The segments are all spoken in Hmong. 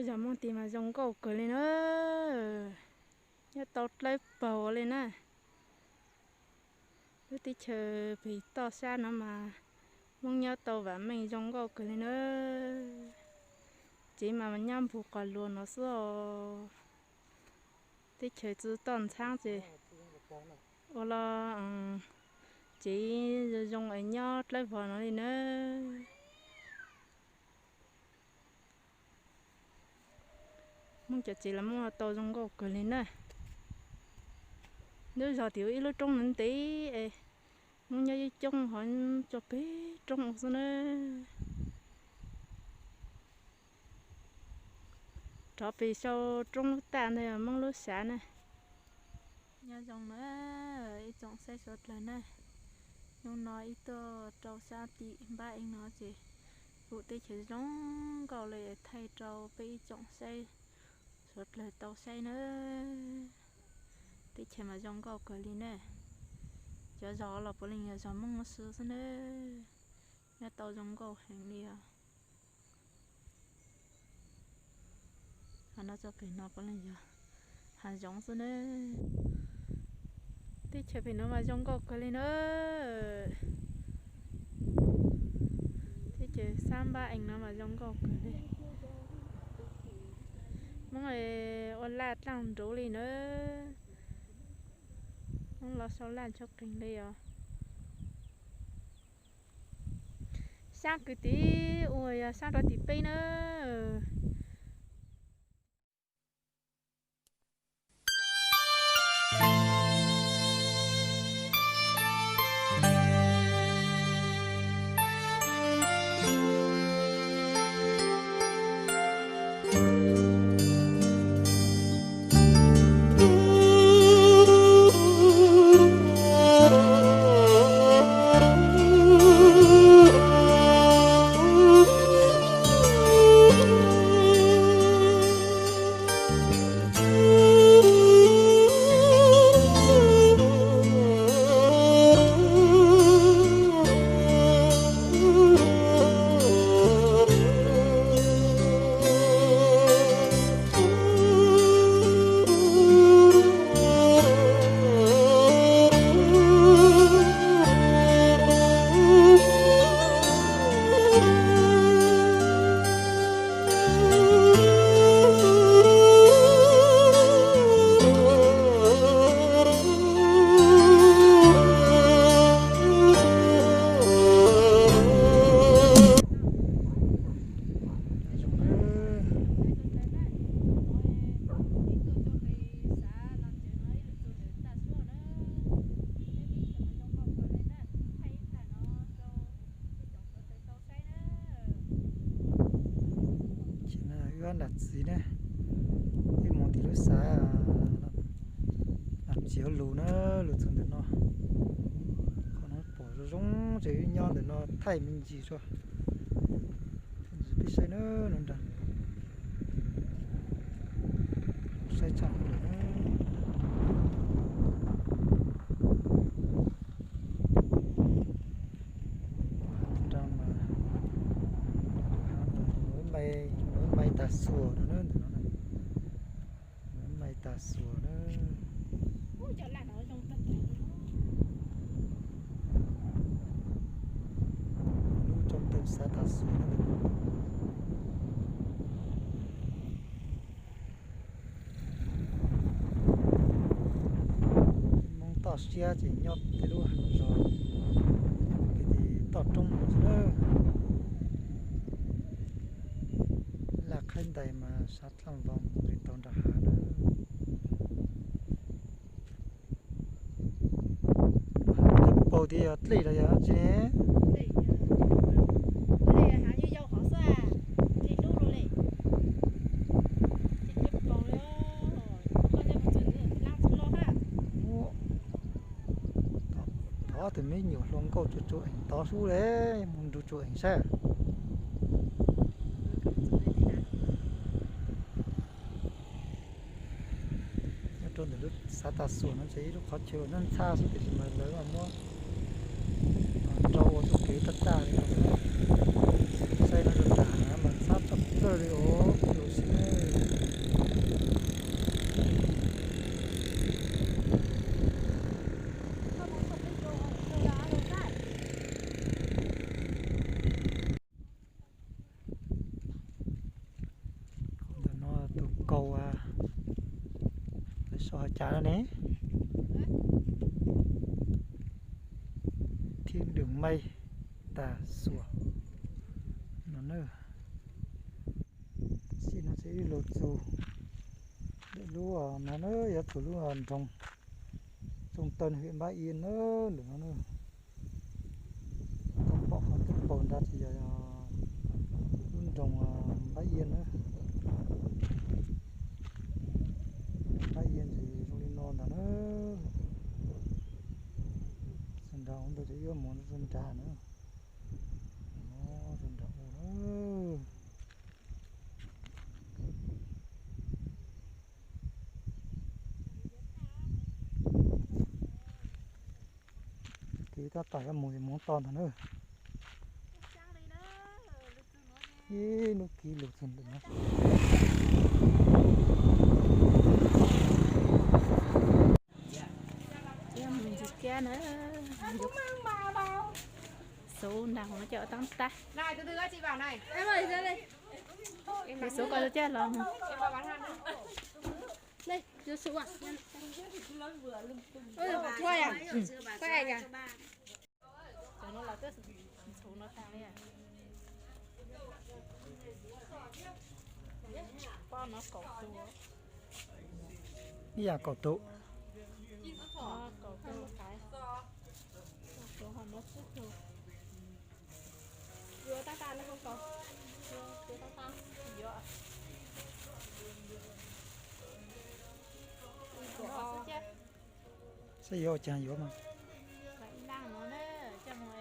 Zos Hmoob tid mas zoo nkauj kawg li na, nyob tau dawb paug li na. Lub teb chaws pem toj sab no mas Hmoob nyob tau vam meej zoo nkauj kawg li na. Tsev mas nyob npog qos luas no xwb os. Teb chaws tsis toj ntxhaab ces ua los tsev zoo zoo es nyob dawb paug no li na. Hmoob cov tsev los Hmoob tau zoo nkauj kawg li na. Lub zos tim ib lub roob ntev es Hmoob nyob ib coob ho tso peb roob ua xwb na. Rov pem sau roob lub taj ntawd Hmoob lub sav na. Nyob zoo na ib tsoom saib suav dlawg na. Hnub no ib tuaj rau sab tim npab eev no ces pum teb chaws zoo nkauj li thaij rau peb ib tsoom saib suav dlawg tau saib na. Teb chaws mas zoo nkauj kawg li na. Cov zos los puav leej yog zos Hmoob xwb xwb na. Nyob tau zoo nkauj heev li os. Ho no txoj kev no puav leej yog hav zoov xwb na. Teb chaws pem no mas zoo nkauj kawg li na. Teb chaws sab npab eev no mas zoo nkauj kawg li. Hmoob ua laj dlaaj nruv li na. Hmoob los sau laj ntsuag qeeg li os. Saab kwv tij uas yog saab rov tim peb na. Ces wb nram txiv ne, wb mus tim lub xav, nram txiv hauv lus na, lus txog ntawm no. Qhov no pom zoo zoo ces wb nyob ntawm no thaij me ntsis tso. Peb saib na, no nrag saib tshaj lawm na. Nrag mas, mas, mas tas xuas no na, ntawm no na. Mas tas xuas na. Lub tsoom teem xav tas xuas na. Hmoob toj siab ces nyob tej lub zos, nyob tim toj roob no xwb na. Laj qhaib ntais mas sav dlaaj voos nqis tau nram hav na. Paug tias yog dlej los yog dab tsi ne? Thov tus me nyuam hluas nkauj tsuag tsuag eev tod sub le, mus nrug tsuag eev saib. Nyob rau ntawm lub xav tas xuas no ces ib lub qhov chaw ntxhab ntxhab xwb tiam sis mas lawv muab rau ua txuj kev tag tag li no. Saib no rau nram mas ntxhab tshaj plaws li os, ua si Hav cas no ne? Thiên Đường Mây, Tà Xùa no na. Sim no ces ib lug txug ntawm lub no na, yuav txug lub nroog Trung Tâm huyện Bắc Yên na, ntawm no na. Koj pom qhov tub paug nrad ces yog lub nroog Bắc Yên na. Nroog Bắc Yên ces zoo li no ntag na. Txug nrad ub ntawd ces yuav mus rau nrad na. Rau nrad ub na. Kev tab tom yuav mus es mus to ntag na. Ib lub kiv lug txug ntawm no. Mus ntsis kiag na, xuv nrad hauv no coj taab tag. Xuv koj coj los. Cov no los twb ntxhuv no tag li. Pob no kaum tus. Ib yam kaum tus. Kaum tus, kaum tus ho no tsib tug. Yuav tab tas no kaum. Yuav tab tas. Yuav xwb ces. Saib yuav ua cas yuav mas. Ib nag no na, coj mus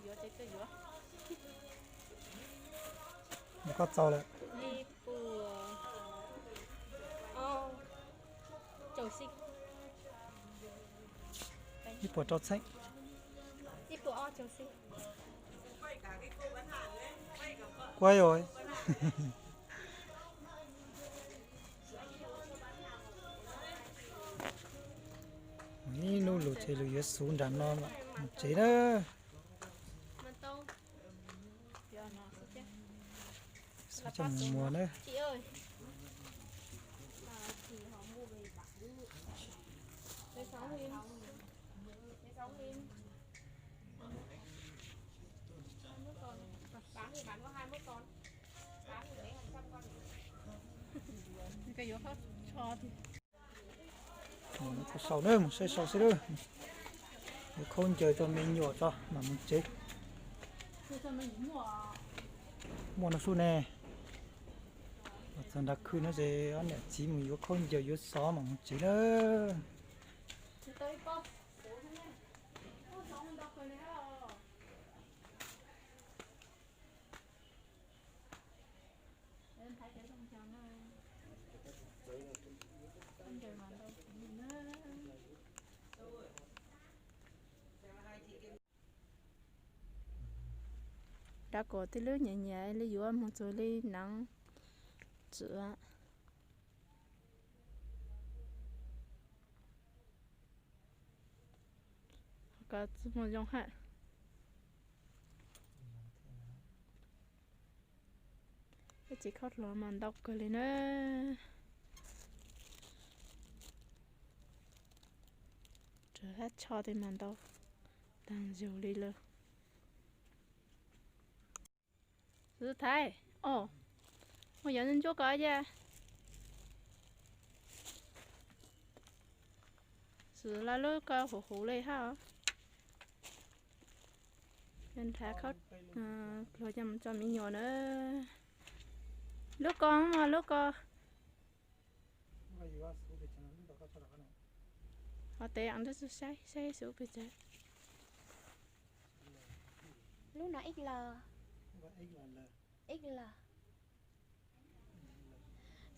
yuav ces tuaj yuav. Koj txaus lawm. Ib puas, ib puas rau txheeb. Ib puas ob caug xwb. Kuaj yog. Ib hnub lug ces lug yuav xuv nram no mus tsev na. Xuv coj mus muag na. Mus sau na, mus saib sau xwb lawm. Yuav khaub ncaws rau me nyuam tso mam mus tsev. Muaj no xwb ne. Txog nrad khw no ces ob niam txiv mus yuav khaub ncaws yuav xov mam mus tsev na. Dab kuv tij lub nyiam nyiam li yuav mus txug li neev txwv. Koj txwj mus zoo hab. Ib txiv khaub dluav mas ntau kawg li na. Tsuas hab tsho tej mas ntau taag zug li lawm. Xwv Thaiv, o, mus yuav ntsuab ko ca. Xwv Thaiv lub ko huv huv li hab. Nrhav khaub dluav coj mus tso me nyuam na. Lub ko mas lub ko. Ho tes ntawd saib saib xub pes tsawg. Lub no X L. X L.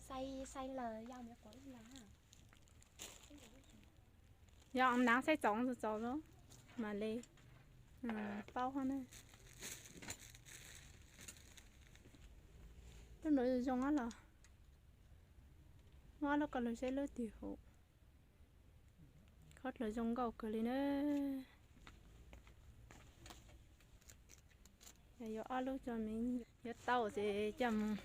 Size, size L, yog Mỹ Quốc X L ha. Yog naav saib txaus txaus txaus mas li paub hab na. Lub nuav zoo ob los, muab ob lub ko lug saib lub tim huv. Khaub dluav zoo nkauj kawg li na. Yog yuav ob lub tso me, yuav tau ces coj mus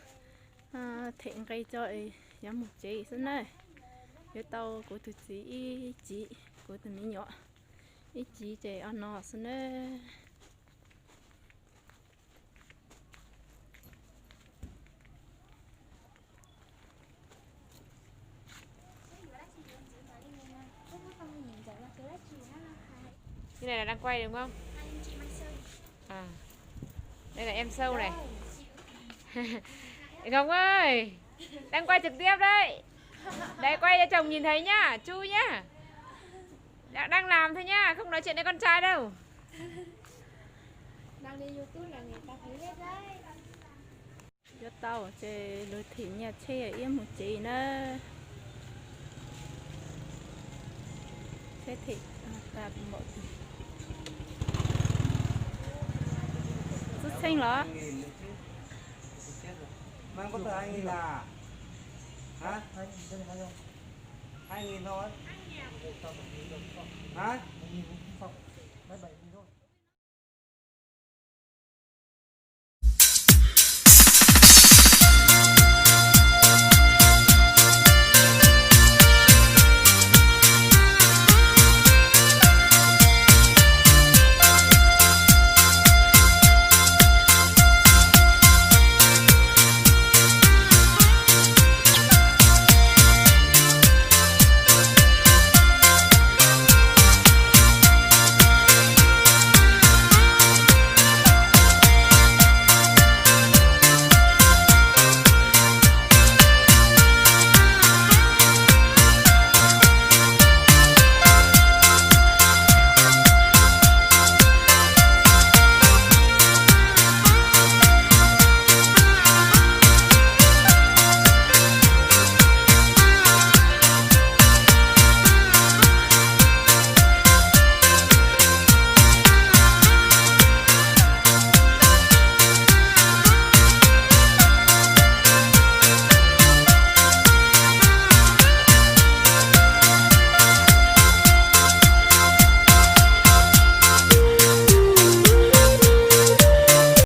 them nqe tso es yuav mus tsev xwb na. Yuav tau kuv tus txiv ib civ, kuv tus me nyuam ib civ ces ob no xwb na. Cái này là đang quay đúng không? À, đây là em Sâu này. Ngọc ơi, đang quay trực tiếp đấy. Đấy, quay cho chồng nhìn thấy nhá, Chu nhá. Đang, đang làm thôi nhá, không nói chuyện với con trai đâu. Đăng lên YouTube là người ta thấy hết đấy. Yuav tau ces lawv thim nyiaj tsheb iab mus tsev na. Tsheb thim tag npaum. Txhub txheej los? Mang có tờ hai nghìn à? Hả? Hai nghìn thôi. Hả?